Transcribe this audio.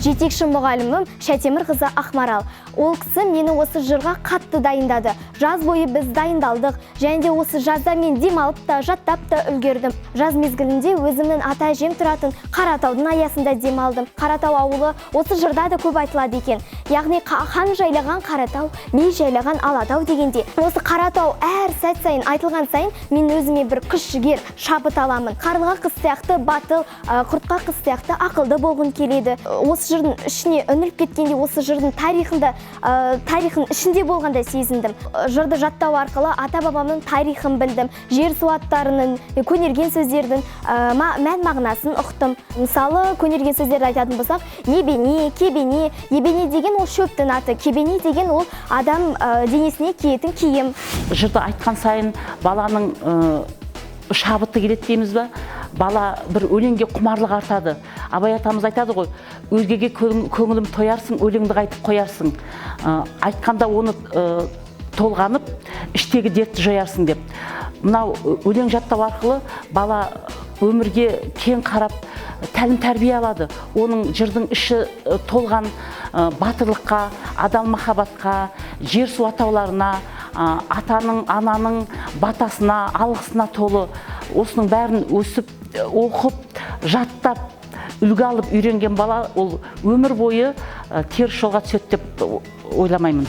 Жетекші мұғалімім Шәтемір қызы Ақмарал. Ол кісі мені осы жырға қатты дайындады. Жаз бойы біз дайындалдық және де осы жазда мен демалып та, жаттап та үлгердім. Жаз мезгілінде өзімнің ата әжем тұратын Қаратаудың аясында демалдым. Қаратау ауылы осы жырда да көп айтылады екен. Яғни хан жайлаған Қаратау, би жайлаған Алатау дегенде, осы Қаратау әр сәт сайын айтылған сайын мен өзіме бір күш жігер, шабыт аламын. Қарлыға қыз сияқты батыл, құртқа қыз сияқты ақылды болғым келеді. Осы жырдың ішіне үңіліп кеткенде, осы жырдың тарихында, тарихын ішінде болғандай сезіндім. Жырды жаттау арқылы ата бабамның тарихын білдім, жер су аттарының, көнерген сөздердің мән мағынасын ұқтым. Мысалы, көнерген сөздерді айтатын болсақ, ебене, кебене. Ебене деген ол шөптің аты, кебене деген ол адам денесіне киетін киім. Жырды айтқан сайын баланың шабыты келеді дейміз ба? Бала бір өлеңге құмарлық артады. Абай атамыз айтады ғой, өзгеге көңілім тоярсың, өлеңді қайтып қоярсың. Айтқанда оны толғанып, іштегі дертті жоярсың деп. Мынау өлең жаттау арқылы бала өмірге кең қарап, тәлім тәрбие алады. Оның жырдың іші толған батырлыққа, адал махаббатқа, жер су атауларына, атаның, ананың батасына, алғысына толы. Осының бәрін өсіп, оқып, жаттап, үлгі алып үйренген бала ол өмір бойы теріс жолға түседі деп ойламаймын.